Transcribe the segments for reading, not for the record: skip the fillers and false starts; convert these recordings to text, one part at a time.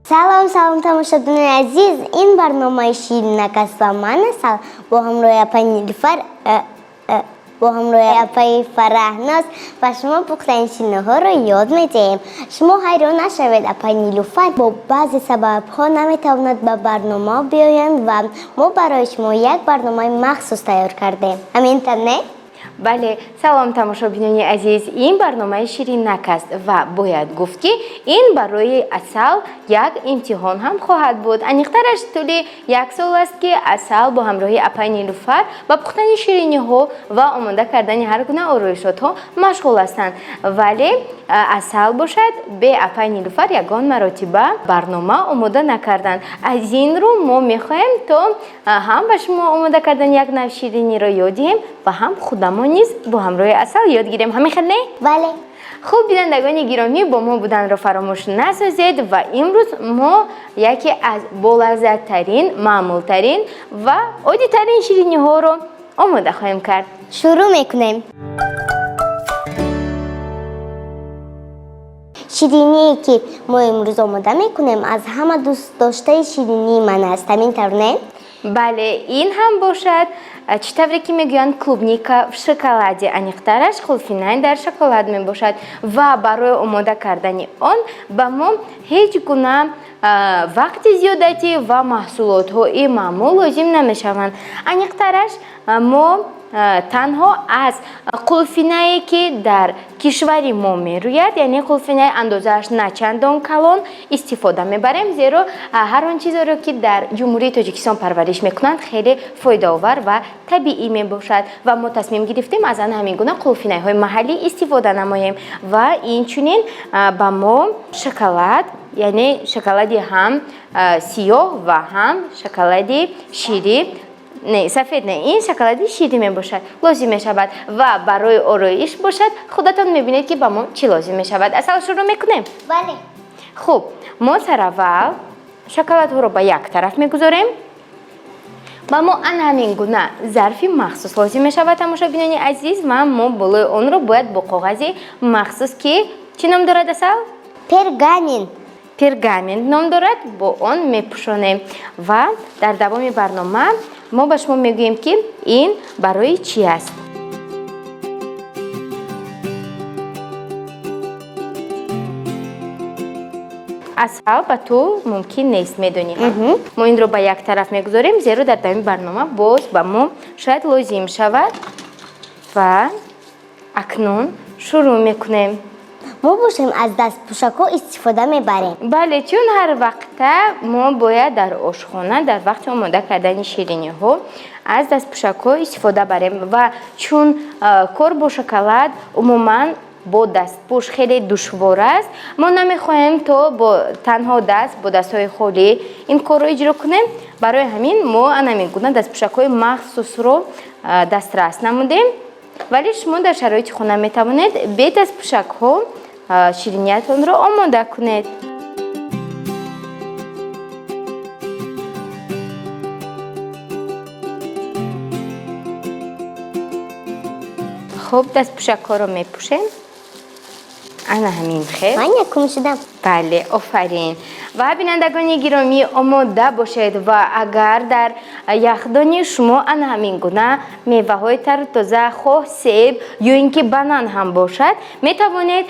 Салом, салом, тамошобинони азиз. Ин барномаи Ширинак аст ва ман Асал бо ҳамроҳи апаи Нилуфар, бо ҳамроҳи апаи Фараҳноз ба шумо пухтани шириниҳоро ёд медиҳем. Шумо ҳайрон нашавед, апаи Нилуфар бо баъзе сабабҳо наметавонад ба барнома биёянд ва мо барои шумо як барномаи махсус тайёр кардем. Ҳамин тавр, не? Бале, салом, тамошобинони азиз. Ин барномаи Ширинак аст ва бояд гуфт, ки ин барои Асал як имтиҳон ҳам хоҳад буд. Аниқтараш, тӯли як сол аст, ки Асал бо ҳамроҳи апаи Нилуфар ба пухтани шириниҳо ва омода кардани ҳар гуна ороишотҳо машғул ҳастанд, вале Асал бошад, бе апаи Нилуфар ягон маротиба барнома омода накарданд. Аз ин рӯ мо мехоҳем, то ҳам ба шумо омода кардани як нав шириниро ёд диҳем ва ҳам худамон низ бо ҳамроҳи Асал ёд гирем. Ҳамин хел, не? Бале. Хуб, бинандагони гиромӣ, бо мо буданро фаромӯш насозед ва имрӯз мо яке аз болаззаттарин, маъмултарин ва оддитарин шириниҳоро омода хоҳем кард. Шурӯъ мекунем. Шириние, ки мо имрӯз омода мекунем, аз ҳама дӯстдоштаи ширинии ман аст. Ҳамин тавр, не? Бале, ин ҳам бошад, чӣ тавре ки мегӯянд, клубника в шоколаде, аниқтараш қулфинай дар шоколад мебошад ва барои омода кардани он ба мо ҳеҷ гуна вақти зиёдатӣ ва маҳсулотҳои маъмул лозим намешаванд. Аниқтараш, мо танҳо аз қулфинае, ки дар кишвари мо мерӯяд, яъне қулфинаи андозааш на чандон калон, истифода мебарем, зеро ҳар он чизеро, ки дар Ҷумҳурии Тоҷикистон парвариш мекунанд, хеле фоидаовар ва табиӣ мебошад ва мо тасмим гирифтем, аз ан ҳамин гуна қулфинайҳои маҳаллӣ истифода намоем. Ва инчунин ба мо шоколад, яъне шоколади ҳам сиёҳ ва ҳам шоколади ширӣ, не, сафед не, ин шоколади ширӣ мебошад, лозим мешавад. Ва барои ороиш бошад, худатон мебинед, ки ба мо чӣ лозим мешавад. Асал, шурӯъ мекунем? Бале. Хуб, мо сараввал шоколадҳоро ба як тараф мегузорем. Ба мо ана ҳамин гуна зарфи махсус лозим мешавад, тамошобинони азиз, ва мо болои онро бояд бо коғази махсус, ки чӣ ном дорад, Асал? Пергамент. Пергамент ном дорад, бо он мепӯшонем ва дар давоми барнома мо ба шумо мегӯем, ки ин барои чӣ аст. Асал, ба ту мумкин нест, медонӣ. Мо инро ба як тараф мегузорем, зеро дар давоми барнома боз ба мо шояд лозим шавад. Ва акнун шурӯъ мекунем. Мо бошем, аз дастпӯшакҳо истифода мебарем. Бале, чун ҳар вақта мо бояд дар ошхона дар вақти омода кардани шириниҳо аз дастпӯшакҳо истифода барем ва чун кор бо шоколад умуман бо дастпӯш хеле душвор аст, мо намехоҳем, то бо танҳо даст, бо дастҳои холӣ ин корро иҷро кунем. Барои ҳамин мо ана ҳамин гуна дастпӯшакҳои махсусро дастрас намудем, вале шумо дар шароити хона метавонед бе дастпӯшакҳо шириниятонро омода кунед. Хуб, дастпӯшакҳоро мепӯшем ана ҳамин хел. Ман якум шудам. Бале, офарин. Ва бинандагони гиромӣ, омода бошед ва агар дар яхдони шумо ана ҳамин гуна меваҳои тару тоза, хоҳ себ ё ин ки банан ҳам бошад, метавонед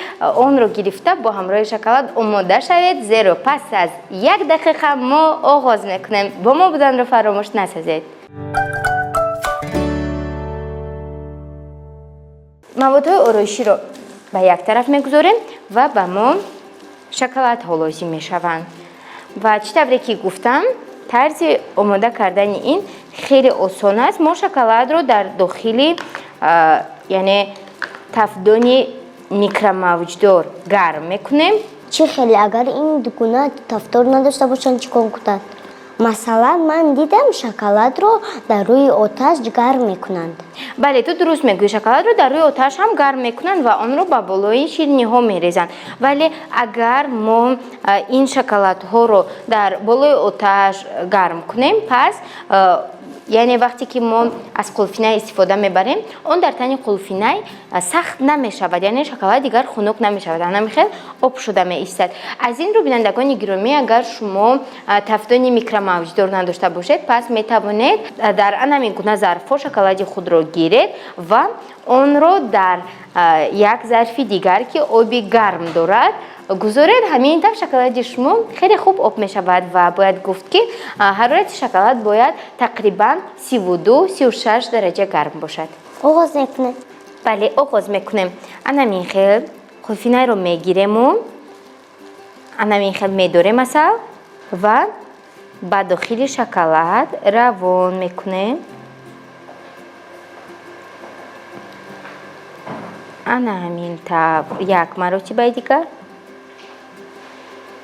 онро гирифта бо ҳамроҳи шоколад омода шавед, зеро пас аз як дақиқа мо оғоз мекунем. Бо мо буданро фаромӯш насозед. Маводҳои ороиширо ба як тараф мегузорем ва ба мо шоколадҳо лозим мешаванд. Ва чӣ тавре ки гуфтам, тарзи омода кардани ин хеле осон аст. Мо шоколадро дар дохили, яъне тафдони микромавҷдор гарм мекунем. Чӣ хеле, агар ин гуна тафдор надошта бошанд, чӣ кор кунанд? Масалан, ман дидам, шоколадро дар рӯи оташ гарм мекунанд. Бале, ту дуруст мегӯӣ, шоколадро дар рӯи оташ ҳам гарм мекунанд ва онро ба болои шириниҳо мерезанд. Вале агар мо ин шоколадҳоро дар болои оташ гарм кунем, пас Яъне вақте ки мо аз қулфинай истифода мебарем, он дар тани қулфинай сахт намешавад, яъне шоколад дигар хунук намешавад, ана хел об шуда меистад. Аз ин рӯ, бинандагони гиромӣ, агар шумо тафдони микромавҷдор надошта бошед, пас метавонед дар анамин гуна зарфҳо шоколади худро гиред ва онро дар як зарфи дигар, ки оби гарм дорад, гузоред. Ҳамин тавр шоколади шумо хеле хуб об мешавад ва бояд гуфт, ки ҳарорати шоколад бояд тақрибан 32-36 дараҷа гарм бошад. Оғоз мекунем. Бале, оғоз мекунем. Анамин хел қулфинайро мегирему анамин хел медорем, Асал, ва ба дохили шоколад равон мекунем. Ана ҳамин тавр, як маротибаи дигар.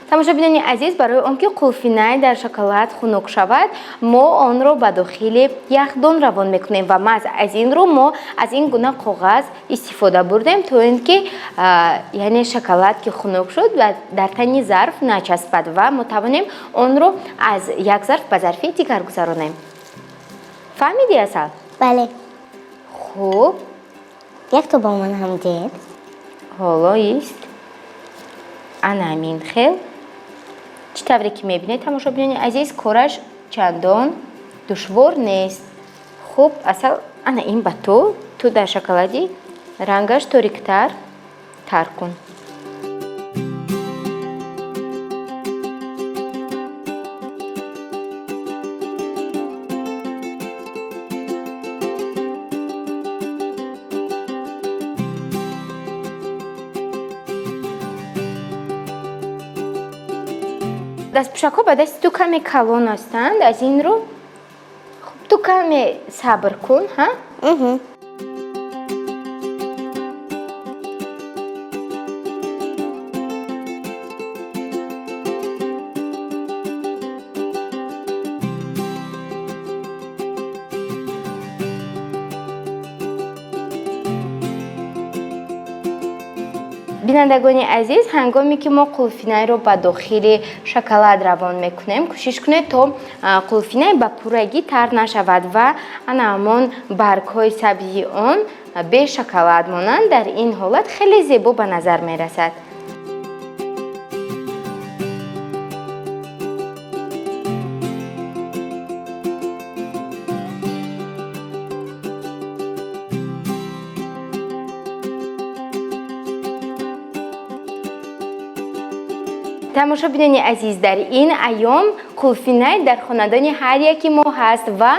Тамошобинони азиз, барои он ки қулфинай дар шоколад хунук шавад, мо онро ба дохили яхдон равон мекунем ва маҳз аз ин рӯ мо аз ин гуна коғаз истифода бурдем, то ин ки, яъне, шоколад ки хунук шуд, дар тани зарф начаспад ва мо тавонем онро аз як зарф ба зарфи дигар гузаронем. Фаҳмидӣ, Асал? Бале. Хуб. Якто ба ман ҳам диҳед. Ҳоло ист. Ана ҳамин хел. Чӣ тавре ки мебинед, тамошобинони азиз, кораш чандон душвор нест. Хуб, Асал, ана ин ба ту. Ту дар шоколади рангаш ториктар тар кун. Дастпӯшакҳо ба дасти ту каме калон ҳастанд, аз ин рӯ хуб, ту каме сабр кун, ҳа. Бинандагони азиз, ҳангоме ки мо қулфинайро ба дохили шоколад равон мекунем, кӯшиш кунед, то қулфинай ба пуррагӣ тар нашавад ва ана ҳамон баргҳои сабзи он бе шоколад монанд. Дар ин ҳолат хеле зебо ба назар мерасад. Тамошобинони азиз, дар ин айём қулфинай дар хонадони ҳар яки мо ҳаст ва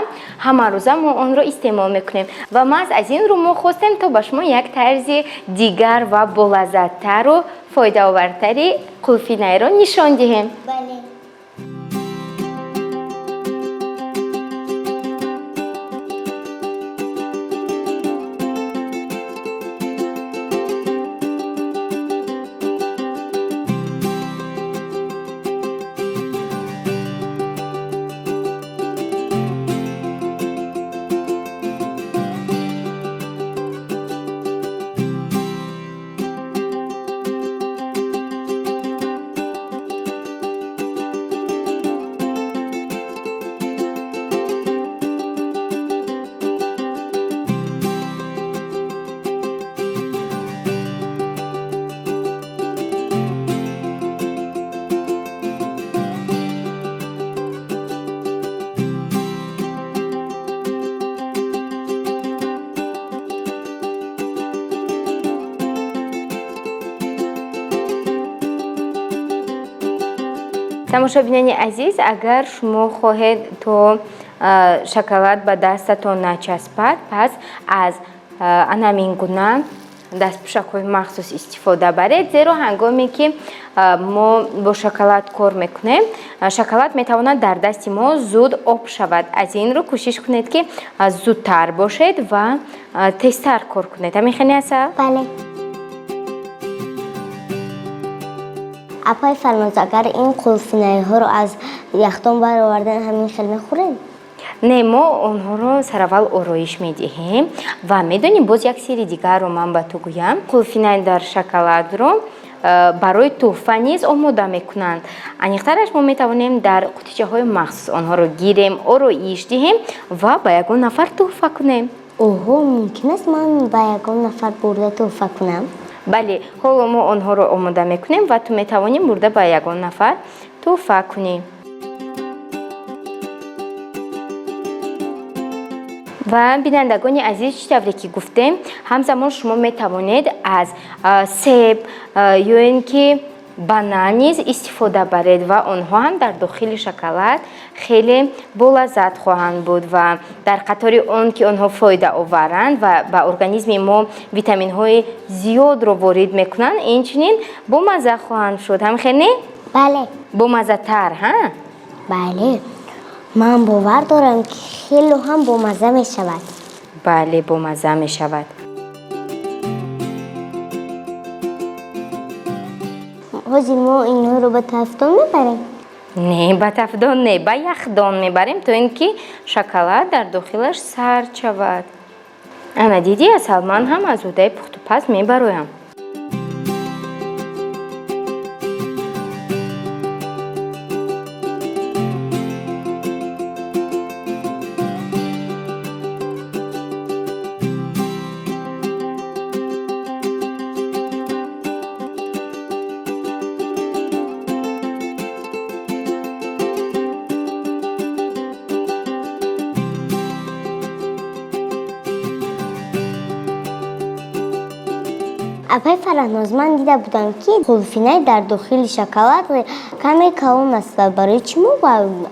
ҳамарӯза мо онро истеъмол мекунем ва маҳз аз ин рӯ мо хостем, то ба шумо як тарзи дигар ва болаззаттару фоидаовартари қулфинайро нишон диҳем. Бале. Тамошобинони азиз, агар шумо хоҳед, то шоколад ба дастатон начаспад, пас аз анамин гуна дастпӯшакҳои махсус истифода баред, зеро ҳангоме ки мо бо шоколад кор мекунем, шоколад метавонад дар дасти мо зуд об шавад. Аз ин рӯ кӯшиш кунед, ки зудтар бошед ва тезтар кор кунед. Ҳамин хел, Асал? Бале. Апай Фарноз, агар ин қулфинайҳоро аз яхдон баровардан, ҳамин хел мехӯрем? Не, мо онҳоро сараввал ороиш медиҳем ва медонем, боз як сирри дигарро ман ба ту гӯям. Қулфинай дар шоколадро Барои тӯҳфа низ омода мекунанд. Аниқтараш, мо метавонем дар қутичаҳои махсус онҳоро гирем, ороиш диҳем ва ба ягон нафар тӯҳфа кунем. Оҳо, мумкин аст ман ба ягон нафар бурда тӯҳфа кунам? Бале, ҳоло мо онҳоро омода мекунем ва ту метавонӣ бурда ба ягон нафар тӯҳфа кунӣ. Ва, бинандагони азиз, чӣ тавре ки гуфтем, ҳамзамон шумо метавонед аз себ ё ин ки банан низ истифода баред ва онҳо ҳам дар дохили шоколад хеле болаззат хоҳанд буд ва дар қатори он ки онҳо фоидаоваранд ва ба организми мо витаминҳои зиёдро ворид мекунанд, инчунин бомазза хоҳанд шуд. Ҳамхел не? Бале. Бомаззатар, ҳа? Бале, ман бовар дорам, ки хело ҳам бомазза мешавад. Бале, бомазза мешавад. Ҳозир мо инҳоро ба тафдон мебарем? Не, ба тафдон не, ба яхдон мебарем, то ин ки шоколад дар дохилаш сард шавад. Ана, дидӣ, Асал, ман ҳам аз уҳдаи пухтупаз мебароям. Апаи Фараҳноз, ман дида будам, ки қулфинай дар дохили шоколад каме калон аст ва барои чӣ мо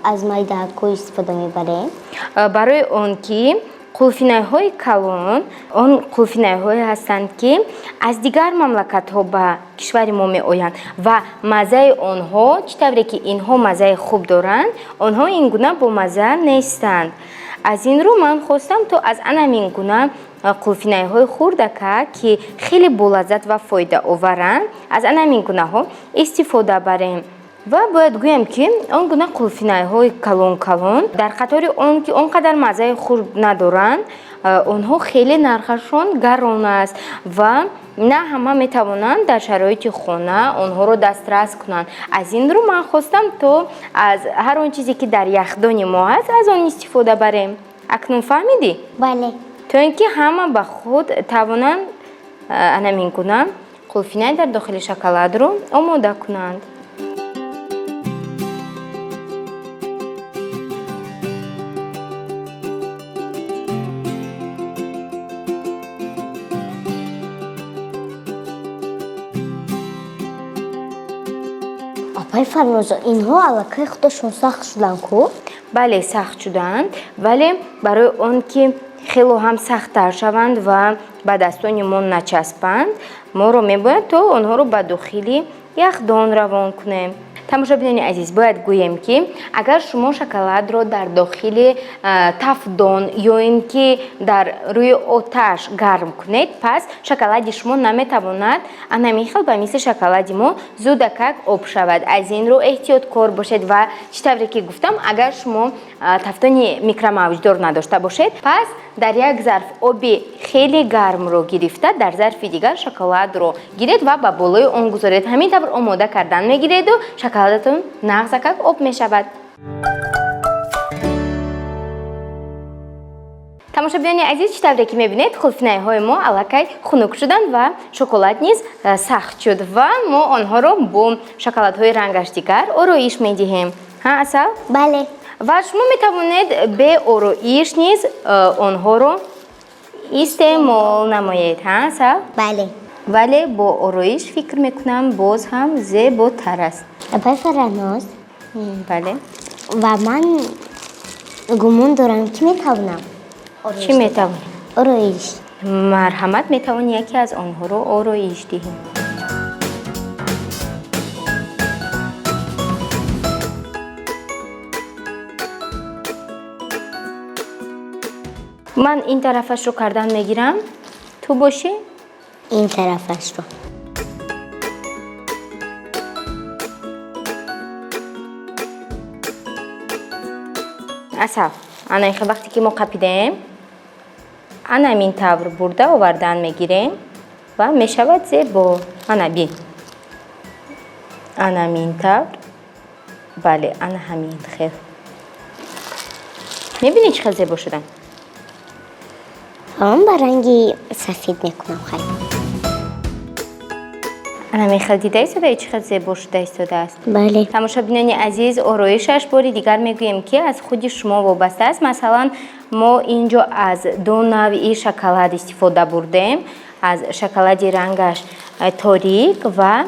аз майдаакҳо истифода мебарем? Барои он ки қулфинайҳои калон он қулфинайҳое ҳастанд, ки аз дигар мамлакатҳо ба кишвари мо меоянд ва маззаи онҳо, чӣ тавре ки инҳо маззаи хуб доранд, онҳо ин гуна бомазза нестанд. Аз ин рӯ ман хостам, то аз анамин гуна қулфинайҳои хурдака, ки хеле болаззат ва фоидаоваранд, аз анамин гунаҳо истифода барем. Ва бояд гӯям, ки он гуна қулфинайҳои калон калон дар қатори он ки он қадар маззаи хуб надоранд, онҳо хеле нархашон гарон аст ва на ҳама метавонанд дар шароити хона онҳоро дастрас кунанд. Аз ин рӯ ман хостам, то аз ҳар он чизе, ки дар яхдони мо ҳаст, аз он истифода барем. Акнун фаҳмидӣ? Бале. То ин ки ҳама ба худ тавонанд анамин гуна қулфинай дар дохили шоколадро омода кунанд. Апаи Фарнозо, инҳо аллакай худашон сахт шуданд ку? Бале, сахт шуданд, вале барои он ки хело ҳам сахттар шаванд ва ба дастони мо начаспанд, моро мебояд то онҳоро ба дохили яхдон равон кунем. Тамошобинони азиз, бояд гӯем, ки агар шумо шоколадро дар дохили тафдон ё ин ки дар рӯи оташ гарм кунед, пас шоколади шумо наметавонад анамин хел ба мисли шоколади мо зудакак об шавад. Аз ин рӯ эҳтиёткор бошед ва чӣ тавре ки гуфтам, агар шумо тафдони микромавҷдор надошта бошед, пас дар як зарф оби хеле гармро гирифта, дар зарфи дигар шоколадро гиред ва ба болои он гузоред. Ҳамин тавр омода кардан мегиреду шоколадатон нағзакак об мешавад. Тамошобинони азиз, чӣ тавре ки мебинед, қулфинайҳои мо аллакай хунук шуданд ва шоколад низ сахт шуд ва мо онҳоро бо шоколадҳои рангаш дигар ороиш медиҳем. Ҳа, Асал? Бале. Ва шумо метавонед бе ороиш низ онҳоро истеъмол намоед. Ҳа, Асал? Бале. Вале бо ороиш, фикр мекунам, боз ҳам зеботар аст. Апаи Фараҳноз. Бале. Ва ман гумон дорам, ки метавонам. Чӣ метавонӣ? Ороиш. Марҳамат, метавонӣ яке аз онҳоро ороиш диҳӣ. Ман ин тарафашро кардан мегирам, ту бошӣ? Ин тарафашро. Асал, ана ин вақте ки мо қапидаем, ана ҳамин тавр бурда овардан мегирем ва мешавад зебо. Ана, бин. Ана ҳамин тавр. Бале, ана ҳамин хел. Мебинӣ, чӣ хел зебо шуданд? Ман ба ранги сафед мекунам, хай. Ана ҳамин хел дида истодаи, чӣ хел зебо шуда истодааст? Бале. Тамошобинони азиз, ороишаш, бори дигар мегӯем, ки аз худи шумо вобаста аст. Масалан, мо ин ҷо аз ду навъи шоколад истифода бурдем: аз шоколади рангаш торик ва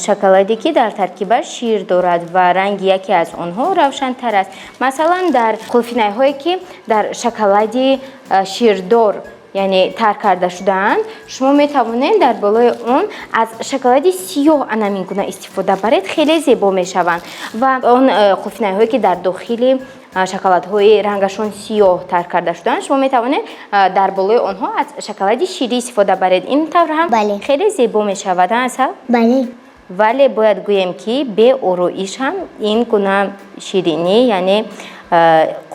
шоколаде, ки дар таркибаш шир дорад ва ранги яке аз онҳо равшантар аст. Масалан, дар қулфинайҳое, ки дар шоколади ширдор, яъне тар карда шудаанд, шумо метавонед дар болои он аз шоколади сиёҳ анамин гуна истифода баред, хеле зебо мешаванд. Ва он қулфинайҳое, ки дар дохили шоколадҳои рангашон сиёҳ тар карда шудаанд, шумо метавонед дар болои онҳо аз шоколади ширӣ истифода баред. Ин тавр ҳам хеле зебо мешавад, Асал? Бале. Вале бояд гӯем, ки беороиш ҳам ин гуна ширинӣ, яъне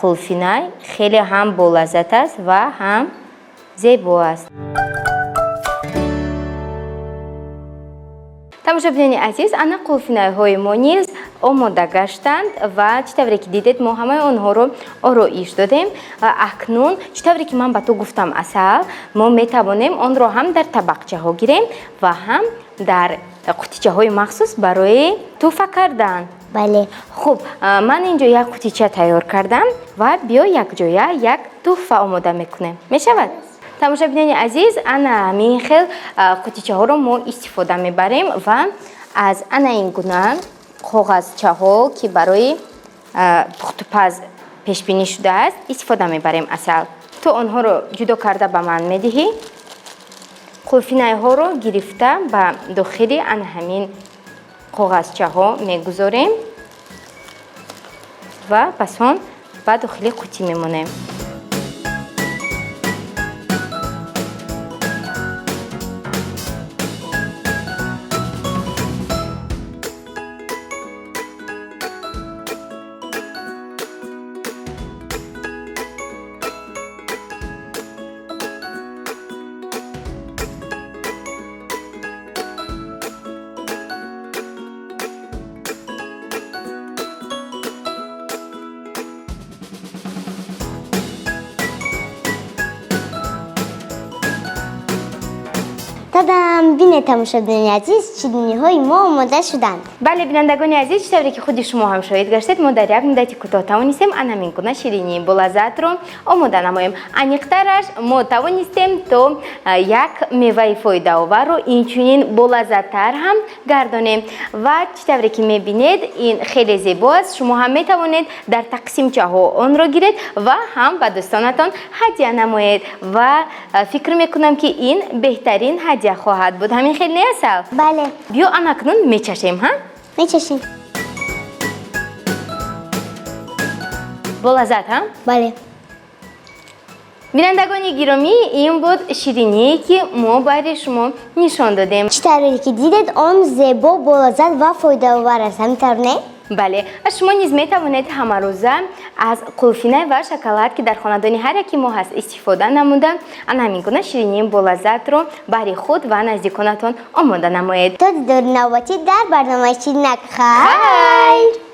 қулфинай, хеле ҳам болаззат аст ва ҳам зебо аст. Тамошобинони азиз, ана қулфинайҳои мо низ омода гаштанд ва чӣ тавре ки дидед, мо ҳамаи онҳоро ороиш додем. Ва акнун, чӣ тавре ки ман ба ту гуфтам, Асал, мо метавонем онро ҳам дар табақчаҳо гирем ва ҳам дар қутичаҳои махсус барои тӯҳфа кардан. Бале. Хуб, ман ин ҷо як қутича тайёр кардам ва биё, якҷоя як тӯҳфа омода мекунем, мешавад? Тамошобинони азиз, ана ҳамин хел қутичаҳоро мо истифода мебарем ва аз ана ин гуна коғазчаҳо, ки барои пухтупаз пешбинӣ шудааст, истифода мебарем. Асал, ту онҳоро ҷудо карда ба ман медиҳӣ. Қулфинайҳоро гирифта ба дохили ана ҳамин коғазчаҳо мегузорем ва пас он ба дохили қутӣ мемонем. Тадам! Бинед, тамошобинони азиз, ширинӣҳои мо омода шуданд. Бале, бинандагони азиз, чӣ тавре ки худи шумо ҳам шоҳид гаштед, мо дар як муддати кӯтоҳ тавонистем ана ҳамин гуна ширинии болаззатро омода намоем. Аниқтараш, мо тавонистем то як меваи фоидаоварро инчунин болаззаттар ҳам гардонем. Ва чӣ тавре ки мебинед, ин хеле зебо аст. Шумо ҳам метавонед дар тақсимчаҳо онро гиред ва ҳам ба дӯстонатон ҳадя намоед. Ва фикр мекунам, ки ин беҳтарин ҳадя хоҳад буд. Ҳамин хел не, Асал? Бале. Биё, анакнун мечашем, ҳа? Мечашем. Болаззат, ҳа? Бале. Бинандагони гиромӣ, ин буд шириние, ки мо барои шумо нишон додем. Чӣ тавре ки дидед, он зебо, болаззат ва фоидаовар аст, ҳамин тавр не? Бале, шумо низ метавонед ҳамарӯза аз қулфинай ва шоколад, ки дар хонадони ҳар яки мо ҳаст, истифода намуда, ана ҳамин гуна ширинии болаззатро баҳри худ ва наздиконатон омода намоед. То дидори навбатӣ дар барномаи Ширинак, хайр!